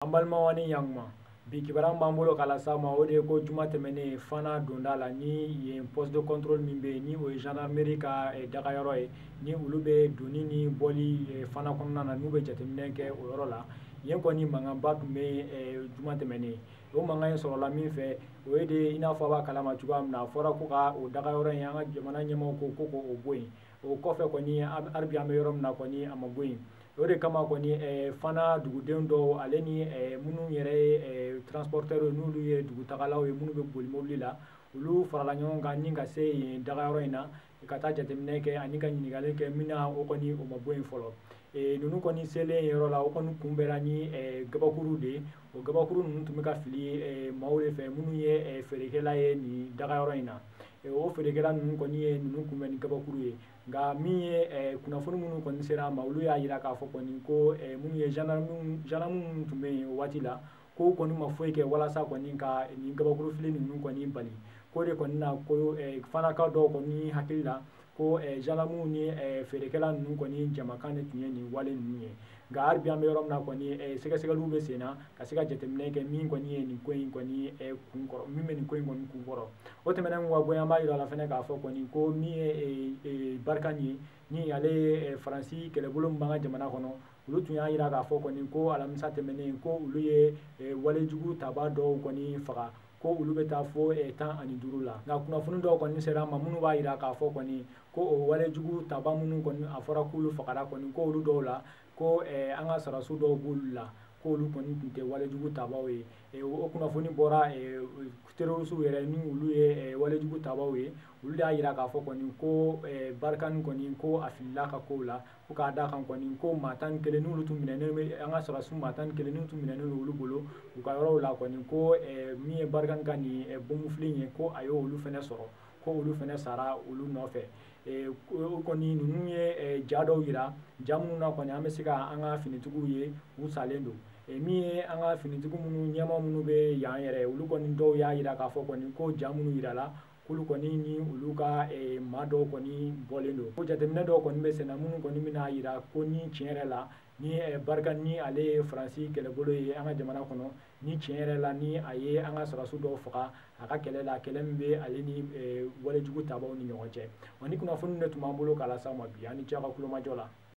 An balimaw ni ɲankuma, bi kibaruya b'an bolo k'a lase aw ma, o de ye ko juma tɛmɛnen Fana donda la, ni yen poste de contrôle min bɛ yen, ni o ye gendarmerie ka dagayɔrɔ ye, ni olu bɛ donni ni bɔli Fana kɔnɔna na, n'u bɛ jateminɛ kɛ o yɔrɔ la, yen kɔni mankanba tun bɛ juma tɛmɛnen. O mankan in sɔrɔla min fɛ, o ye de i n'a fɔ a b'a kalama cogoya min na, a fɔra ko ka o dagayɔrɔ in, an ka jamana ɲɛmaaw ko k'o bɔ yen. O kɔfɛ kɔni, hali bi an bɛ yɔrɔ min na kɔni, a ma bɔ yen. O de kama kɔni, Fana duguden dɔw ale ni minnu yɛrɛ ye transporteur, n'olu ye dugutagalaw ye, minnu bɛ boli mobili la, olu farala ɲɔgɔn kan ni ka se yen dagayɔrɔ in na ka taa jateminɛ kɛ ani ka ɲininkali kɛ min na, o kɔni o ma bɔ yen fɔlɔ. Ninnu kɔni selen yɔrɔ la, o kɔni kunbɛnna ni gabakuru de ye. O gabakuru ninnu tun bɛ ka fili maaw de fɛ minnu ye feerekɛla ye nin dagayɔrɔ in na. O feerekɛla ninnu kɔni ye ninnu kunbɛn ni gabakuru ye. Nka min ye kunnafoni minnu kɔni sera a ma, olu y'a jira k'a fɔ kɔni ko minnu ye gendarme minnu tun bɛ yen o waati la, ko kɔni ma foyi kɛ walasa kɔni ka nin gabakuru fili ninnu kɔni bali. Ko de kɔni na ko Fanakaw dɔw kɔni hakili la ko gendarmew ni feerekɛla ninnu kɔni jamakan de tun ye nin wale ninnu ye. Nka hali bi an bɛ yɔrɔ min na kɔni, sɛgɛsɛgɛliw bɛ sen na ka se ka jateminɛ kɛ min kɔni ye nin ko in kɔni kun kɔrɔ, min bɛ nin ko in kɔni kun kɔrɔ. O tɛmɛnen kɔ ka bɔ yen, an b'a jira la fɛnɛ k'a fɔ kɔni ko min ye Barkhane ye, ni ale ye Faransi kɛlɛbolo min b'an ka jamana kɔnɔ, olu tun y'a jira k'a fɔ kɔni ko alamisa tɛmɛnen ko olu ye walejugu taba dɔw kɔni faga, ko olu bɛ taa fo 15 la. Nka kunnafoni dɔw kɔni sera an ma minnu b'a jira k'a fɔ kɔni ko o walejugu taba minnu kɔni a fɔra k'olu fagara kɔni, ko olu dɔw la ko an ka sɔrɔdasiw dɔw b'olu la, ko olu kɔni tun tɛ walejugu tabaw ye. O kunnafoni bɔra terrorisiw yɛrɛ ni olu ye walejugu tabaw ye, olu de y'a jira k'a fɔ kɔni ko Barkhane kɔni ko a filila ka kow la, ko k'a da kan kɔni ko maa 11 n'olu tun minɛnen bɛ, an ka sɔrɔdasiw maa 11 n'u tun minɛnen don olu bolo u ka yɔrɔw la kɔni, ko min ye Barkhane ka nin bomufili ye, ko a ye olu fɛnɛ sɔrɔ, ko olu fɛnɛ sara olu nɔfɛ. O kɔni ninnu ye ja dɔw jira, ja minnu na kɔni an bɛ se ka an ka finitigiw ye u salen don. Min ye an ka finitigiw minnu ɲɛmaa minnu bɛ yan yɛrɛ, olu kɔni dɔw y'a jira k'a fɔ kɔni ko ja minnu jirala, k'olu kɔni ni olu ka maa dɔw kɔni bɔlen don. Ko jateminɛ dɔw kɔni bɛ senna minnu kɔni bɛna jira ko ni tiɲɛ yɛrɛ la ni Barkhane ni ale ye Faransi kɛlɛbolo ye an ka jamana kɔnɔ, ni tiɲɛ yɛrɛ la ni a ye an ka sɔrɔdasiw dɔw faga a ka kɛlɛ la, kɛlɛ min bɛ ale ni walejugu tabaw ni ɲɔgɔn cɛ. Wa ni kunnafoni de tun b'an bolo k'a lase aw ma bi, an ni ce aw ka kulomajɔ la.